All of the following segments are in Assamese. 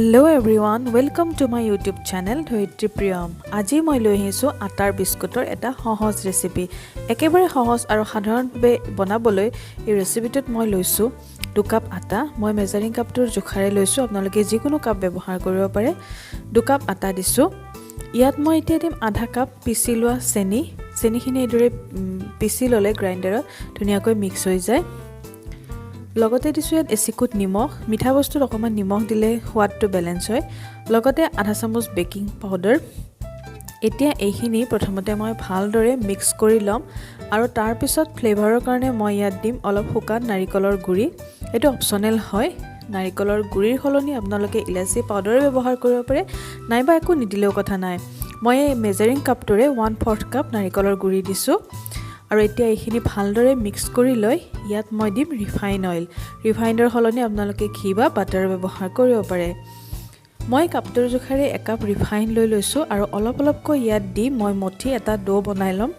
Hello everyone, welcome to my YouTube channel Dharitri Priyam. আজি মই লৈ আহিছোঁ আটাৰ বিস্কুটৰ এটা সহজ ৰেচিপি। একেবাৰে সহজ আৰু সাধাৰণভাৱে বনাবলৈ এই ৰেচিপিটোত মই লৈছোঁ 2 কাপ আটা। মই মেজাৰিং কাপটোৰ জোখাৰে লৈছোঁ, আপোনালোকে যিকোনো কাপ ব্যৱহাৰ কৰিব পাৰে। 2 কাপ আটা দিছোঁ। ইয়াত মই এতিয়া দিম আধা কাপ পিচি লোৱা চেনি। চেনিখিনি এইদৰে পিচি ল'লে গ্ৰাইণ্ডাৰত ধুনীয়াকৈ মিক্স হৈ যায়। লগতে দিছোঁ ইয়াত এচিকুট নিমখ। মিঠা বস্তুত অকণমান নিমখ দিলে সোৱাদটো বেলেঞ্চ হয়। লগতে আধা চামুচ বেকিং পাউডাৰ। এতিয়া এইখিনি প্ৰথমতে মই ভালদৰে মিক্স কৰি ল'ম আৰু তাৰপিছত ফ্লেভাৰৰ কাৰণে মই ইয়াত দিম অলপ শুকান নাৰিকলৰ গুড়ি। এইটো অপশ্যনেল হয়। নাৰিকলৰ গুড়িৰ সলনি আপোনালোকে ইলাচি পাউডাৰো ব্যৱহাৰ কৰিব পাৰে, নাইবা একো নিদিলেও কথা নাই। মই এই মেজাৰিং কাপটোৰে 1/4 কাপ নাৰিকলৰ গুড়ি দিছোঁ আৰু এতিয়া এইখিনি ভালদৰে মিক্স কৰি লৈ ইয়াত মই দিম ৰিফাইন অইল। ৰিফাইনৰ সলনি আপোনালোকে ঘি বা বাটাৰ ব্যৱহাৰ কৰিব পাৰে। মই কাপটোৰ জোখাৰে একাপ ৰিফাইন লৈ লৈছোঁ আৰু অলপ অলপকৈ ইয়াত দি মই মঠি এটা ডো বনাই ল'ম।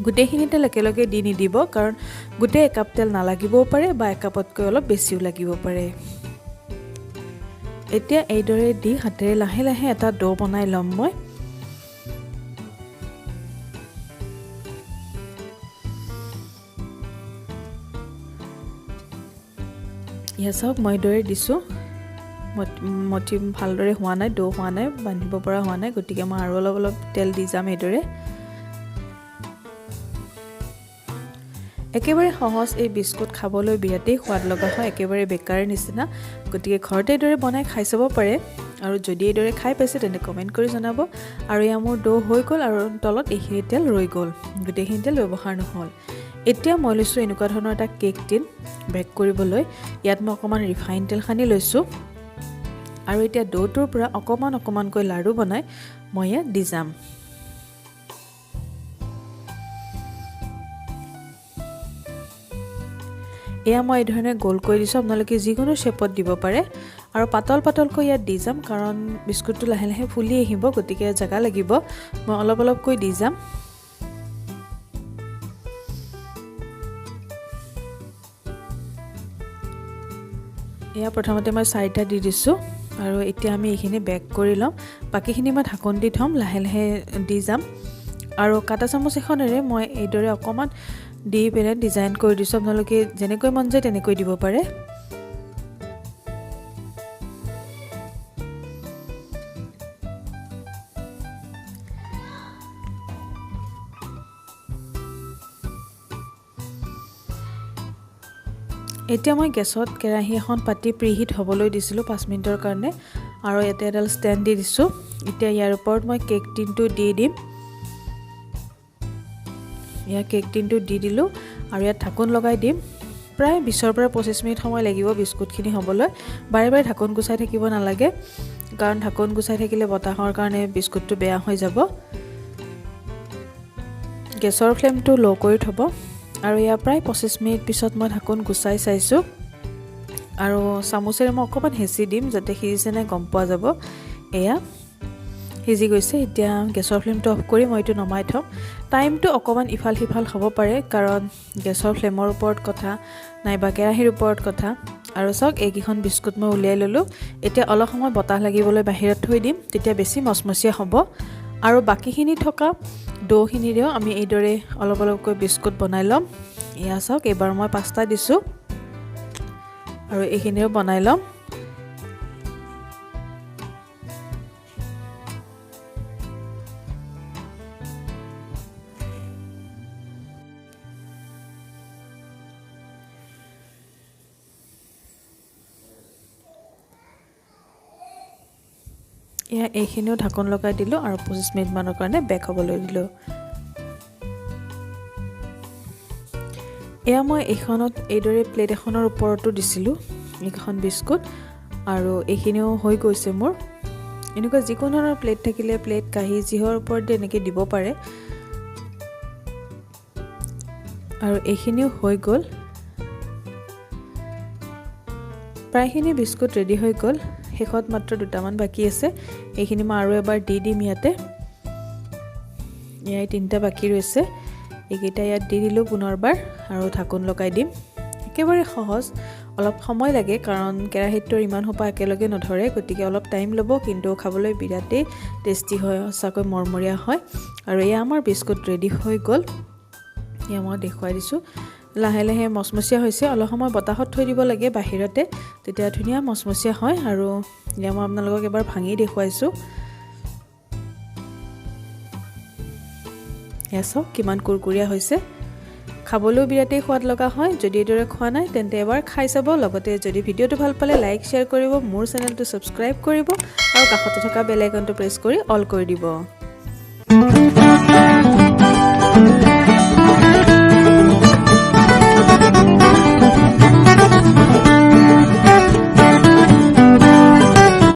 গোটেইখিনি তেল একেলগে দি নিদিব, কাৰণ গোটেই একাপ তেল নালাগিবও পাৰে বা একাপতকৈ অলপ বেছিও লাগিব পাৰে। এতিয়া এইদৰে দি হাতেৰে লাহে লাহে এটা ডো বনাই ল'ম মই। এয়া চাওক, মই এইদৰে দিছোঁ। মঠি ভালদৰে হোৱা নাই, ডো হোৱা নাই, বান্ধিব পৰা হোৱা নাই, গতিকে মই আৰু অলপ অলপ তেল দি যাম এইদৰে। একেবাৰে সহজ এই বিস্কুট, খাবলৈ বিৰাটেই সোৱাদ লগা হয়, একেবাৰে বেকাৰীৰ নিচিনা। গতিকে ঘৰতে এইদৰে বনাই খাই চাব পাৰে আৰু যদি এইদৰে খাই পাইছে, তেন্তে কমেণ্ট কৰি জনাব। আৰু এয়া মোৰ ডো হৈ গ'ল আৰু তলত এইখিনি তেল ৰৈ গ'ল, গোটেইখিনি তেল ব্যৱহাৰ নহ'ল। এতিয়া মই লৈছোঁ এনেকুৱা ধৰণৰ এটা কেক টিন বেক কৰিবলৈ। ইয়াত মই অকণমান ৰিফাইন তেল সানি লৈছোঁ আৰু এতিয়া ড'টোৰ পৰা অকণমান অকণমানকৈ লাড়ু বনাই মই ইয়াত দি যাম। এয়া মই এই ধৰণে গোল কৰি দিছোঁ, আপোনালোকে যিকোনো শ্বেপত দিব পাৰে। আৰু পাতল পাতলকৈ ইয়াত দি যাম, কাৰণ বিস্কুটটো লাহে লাহে ফুলি আহিব, গতিকে জেগা লাগিব। মই অলপ অলপকৈ দি যাম। এয়া প্ৰথমতে মই চাৰিটা দি দিছোঁ আৰু এতিয়া আমি এইখিনি বেক কৰি ল'ম। বাকীখিনি মই ঢাকন দি থ'ম, লাহে লাহে দি যাম। আৰু কাটা চামুচ এখনেৰে মই এইদৰে অকণমান দি পেলাই ডিজাইন কৰি দিছোঁ। আপোনালোকে যেনেকৈ মন যায় তেনেকৈ দিব পাৰে। এতিয়া মই গেছত কেৰাহী এখন পাতি প্ৰিহিট হ'বলৈ দিছিলোঁ 5 মিনিটৰ কাৰণে আৰু ইয়াতে এডাল ষ্টেণ্ড দি দিছোঁ। এতিয়া ইয়াৰ ওপৰত মই কেক টিনটো দি দিম। ইয়াৰ কেক টিনটো দি দিলোঁ আৰু ইয়াত ঢাকোন লগাই দিম। প্ৰায় 20ৰ পৰা 25 মিনিট সময় লাগিব বিস্কুটখিনি হ'বলৈ। বাৰে বাৰে ঢাকোন গুচাই থাকিব নালাগে, কাৰণ ঢাকোন গুচাই থাকিলে বতাহৰ কাৰণে বিস্কুটটো বেয়া হৈ যাব। গেছৰ ফ্লেমটো ল' কৰি থ'ব। আৰু ইয়াৰ প্ৰায় 25 মিনিট পিছত মই ঢাকোন গুচাই চাইছোঁ আৰু চামুচেৰে মই অকণমান হেঁচি দিম, যাতে সিজিছে নাই গম পোৱা যাব। এয়া সিজি গৈছে। এতিয়া গেছৰ ফ্লেমটো অফ কৰি মই এইটো নমাই থ'ম। টাইমটো অকণমান ইফাল সিফাল হ'ব পাৰে, কাৰণ গেছৰ ফ্লেমৰ ওপৰত কথা নাইবা কেৰাহীৰ ওপৰত কথা। আৰু চাওক, এইকেইখন বিস্কুট মই উলিয়াই ল'লোঁ। এতিয়া অলপ সময় বতাহ লাগিবলৈ বাহিৰত থৈ দিম, তেতিয়া বেছি মচমচীয়া হ'ব। আৰু বাকীখিনি থকা ড'খিনিৰেও আমি এইদৰে অলপ অলপকৈ বিস্কুট বনাই ল'ম। এয়া চাওক, এইবাৰ মই পাঁচটা দিছোঁ আৰু এইখিনিও বনাই ল'ম। এয়া এইখিনিও ঢাকোন লগাই দিলোঁ আৰু 25 মিনিটমানৰ কাৰণে বেক হ'বলৈ দিলোঁ। এয়া মই এইখনত এইদৰে প্লেট এখনৰ ওপৰতো দিছিলোঁ এইকেইখন বিস্কুট আৰু এইখিনিও হৈ গৈছে মোৰ। এনেকুৱা যিকোনো ধৰণৰ প্লেট থাকিলে, প্লেট, কাঁহী, যিহৰ ওপৰত দিয়ে এনেকৈ দিব পাৰে। আৰু এইখিনিও হৈ গ'ল। প্ৰায়খিনি বিস্কুট ৰেডি হৈ গ'ল। শেষত মাত্ৰ দুটামান বাকী আছে। এইখিনি মই আৰু এবাৰ দি দিম ইয়াতে। এয়াই তিনিটা বাকী ৰৈছে, এইকেইটা ইয়াত দি দিলোঁ পুনৰবাৰ আৰু ঢাকোন লগাই দিম। একেবাৰে সহজ। অলপ সময় লাগে, কাৰণ কেৰাহীততো ইমান সোপা একেলগে নধৰে, গতিকে অলপ টাইম ল'ব, কিন্তু খাবলৈ বিৰাটেই টেষ্টি হয়, সঁচাকৈ মৰমৰীয়া হয়। আৰু এয়া আমাৰ বিস্কুট ৰেডি হৈ গ'ল। এয়া মই দেখুৱাই দিছোঁ, লাহে লাহে মচমচীয়া হৈছে। অলপ সময় বতাহত থৈ দিব লাগে বাহিৰতে, তেতিয়া ধুনীয়া মচমচীয়া হয়। আৰু এয়া মই আপোনালোকক এবাৰ ভাঙি দেখুৱাইছোঁ। এয়া চাওক কিমান কুৰকুৰীয়া হৈছে, খাবলৈও বিৰাটেই সোৱাদ লগা হয়। যদি এইদৰে খোৱা নাই তেন্তে এবাৰ খাই চাব। লগতে যদি ভিডিঅ'টো ভাল পালে লাইক শ্বেয়াৰ কৰিব, মোৰ চেনেলটো ছাবস্ক্ৰাইব কৰিব আৰু কাষতে থকা বেল আইকনটো প্ৰেছ কৰি অল কৰি দিব।